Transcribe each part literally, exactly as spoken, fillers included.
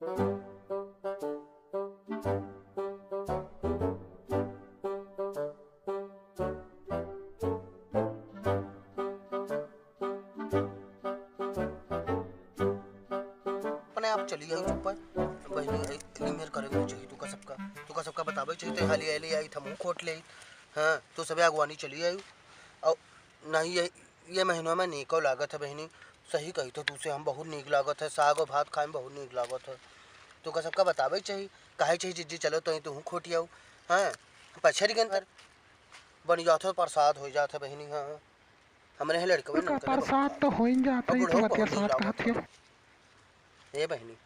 अपने आप चली आई ऊपर। बहिनी, एक क्लीन हेयर करे के चाहिए, तुका सबका, तुका सबका बतावे चाहिए, ते हाली आइली आई, हमहूँ खोट ले। हाँ, तू सबे अगवानी चली आई। और नहीं, ये, ये महीनों में नीको लागत है बहिनी, सही कही तो तुसे हम बहुत नीक लागत है, साग और भात खाए में बहुत नीक लागत है। तुका सबका बतावे चाहिए, काहे चाहिए जिज्जी, चलो तो तुहूँ खोटी आऊ। हाँ, पछरी गन पर बन जात है, प्रसाद हो जात है बहिनी। हाँ, हमरे यहाँ लड़कवे उनका नमकने प्रसाद बहुत तो हो ही जात है, अब ये तो बुढ़ऊ बतिया बहुत साथ नीक कहत लागत है। है। ए बहिनी,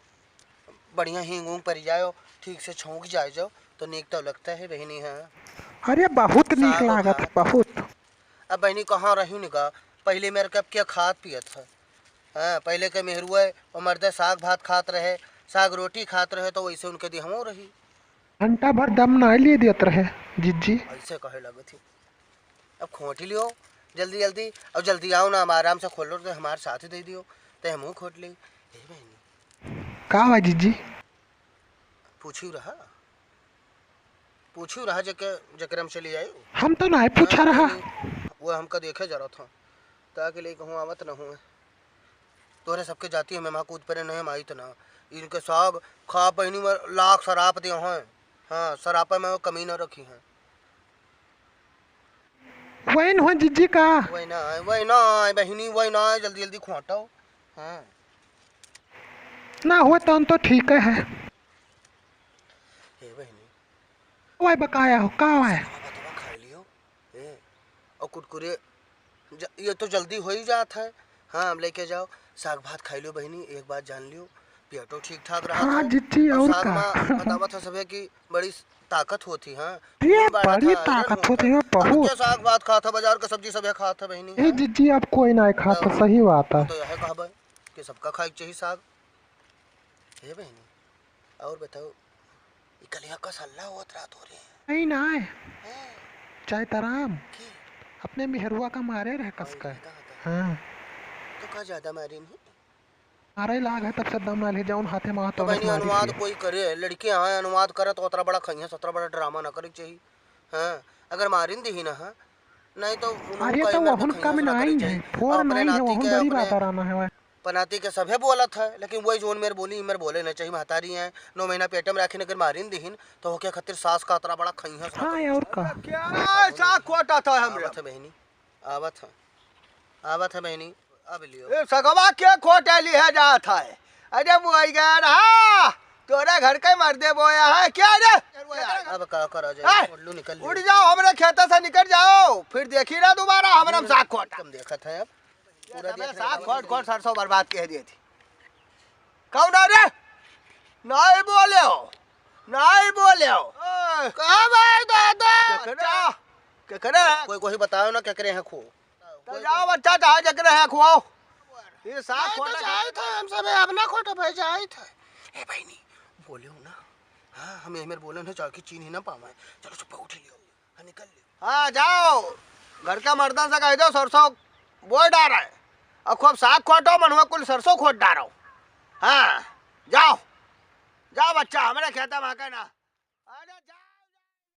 बढ़िया हींग ऊंग परि जाओ, ठीक से छौंक जाए जाओ, तो नीक तो लगता है बहिनी। हाँ, अरे बहुत नीक साग लागत है, भात। बहुत। अब बहिनी कहाँ रही निका, पहले मेरे कब क्या खात पियत है। हाँ, पहले के मेहरुआ और मर्दे साग भात खात रहे, साग रोटी खात रहे, तो वैसे उनके दिहमो रही। घंटा भर दम ना लिए देत रहे जिज्जी। ऐसे कहे लगत ही। अब खोटी लियो जल्दी जल्दी, और जल्दी आओ ना, हम आराम से खोलो तो हमारे साथ ही दे दियो, तो हमहूँ खोट ली। हे बहिनी। का हुआ जिज्जी? पूछी रहा, पूछी रहा जेके, जेकरे हम चली आई। हम तो नहीं पूछा हाँ, रहा। वो हमका देखे जरा था, ताकि ले कहूँ आवत न हुए। तोहरे सबके जाति में माँ कूद परे नहीं माइत ना। इनके साग खा बहिनी में लाख सराप दे हैं। हाँ, सरापे में वो कमी न रखी है। वही न हो जिज्जी का। वही ना आए, वही ना आए बहिनी, वही ना आए, जल्दी जल्दी खोटो। हाँ। ना हुए तौन तो ठीक है। हे बहिनी। वही बकाया हो, का है? बतवा खा लियो। ए, और कुरकुरे ज-, ये तो जल्दी हो ही जात है। हाँ, हम लेके जाओ, साग भात खाई लियो बहिनी, एक बात जान लियो, पेटो ठीक ठाक रहा हाँ, था। जिज्जी, और और साग का? मा बतावत है सभे कि बड़ी ताकत होती है। ये खून बढ़त बड़ी है, iron ताकत होता होती है। है, अब बहुत। के साग भात खात है, बाजार का सब्जी सभे खात है बहिनी, ए, हैं? जिज्जी, अब कोई ना खाता, तो सही बात है। तो यह कहबे कि सबका खाए के चाहिए साग। हे बहिनी, और बताओ, ई कलिया का सल्ला होत रहा तोरे? नहीं ना है। हैं? चाहे तराम की? अपने मेहरुआ का मारे रहे कस का। दादा। हाँ। तो का ज्यादा मारी नहीं? मारे लाग है तब से दम ना ले जाऊन हाथे मार तो तो बहिनी, मारी अनुवाद थी। कोई करे, लड़के आए अनुवाद करे तो उतरा बड़ा खइया, सतरा बड़ा ड्रामा ना करे चाहिए। हाँ, अगर मारिन दी ही ना, हाँ, नहीं तो उन्हों अरे का तो इमर वहुन दिखाइया कम से ना करे नहीं चाहिए। है, फोर अपने नहीं है, नाती वहुन के, बड़ी अपने बात आराम है। पनाती के सभे बोलत है, लेकिन वही जोन मेर बोली, इमर बोले न चाहिए। महतारी है, नौ महीना पेट में राखी, अगर मारिन दिहिन, तो होके खातिर सास का अतरा बड़ा खइया से हाँ, ना और का? क्या साग खोटा था हमरे? आवत है बहिनी, आवत है, आवत है बहिनी, अब लियो। ए, सगवा के खोटे लिहे जात है? अरे, वो आई गया रहा, तोरे घर के मर्दे बोया है, क्या रे? अब का करा जाए, हैं? उल्लू निकल उड़ लियो। जाओ, हमरे खेत से निकल जाओ, फिर देखी ना दोबारा हमरे में साग खोटा। तुम देखत है अब। पूरा ये देख रहे साग हैं। खोट खोट सरसों बर्बाद कह दिए थी। कौन है रे? नहीं बोले हो, नहीं बोले हो। ओए। कहाँ भाई दादा? केकरे? केकरे? कोई, कोई बताओ ना केकरे हैं खो। तो जाओ बच्चा, चाहे जेकरे हैं खुआओ। ये साग नहीं तो खोटे जाए थे, हम सब अपना खोटे भाई जाए थे। ए बहिनी, बोले हो ना। हाँ, हम ये मेरे बोले ना, जाके चीन ही ना पावे। चलो चुप उठ लियो। हाँ, निकल ले। हाँ, जाओ, घर के मर्दन से कह दो, सरसों बोए डारे। और खूब साग खोटो, मनुआ कुल सरसों खोट डारो। हाँ, जाओ, जाओ बच्चा, हमरे खेते में आके ना।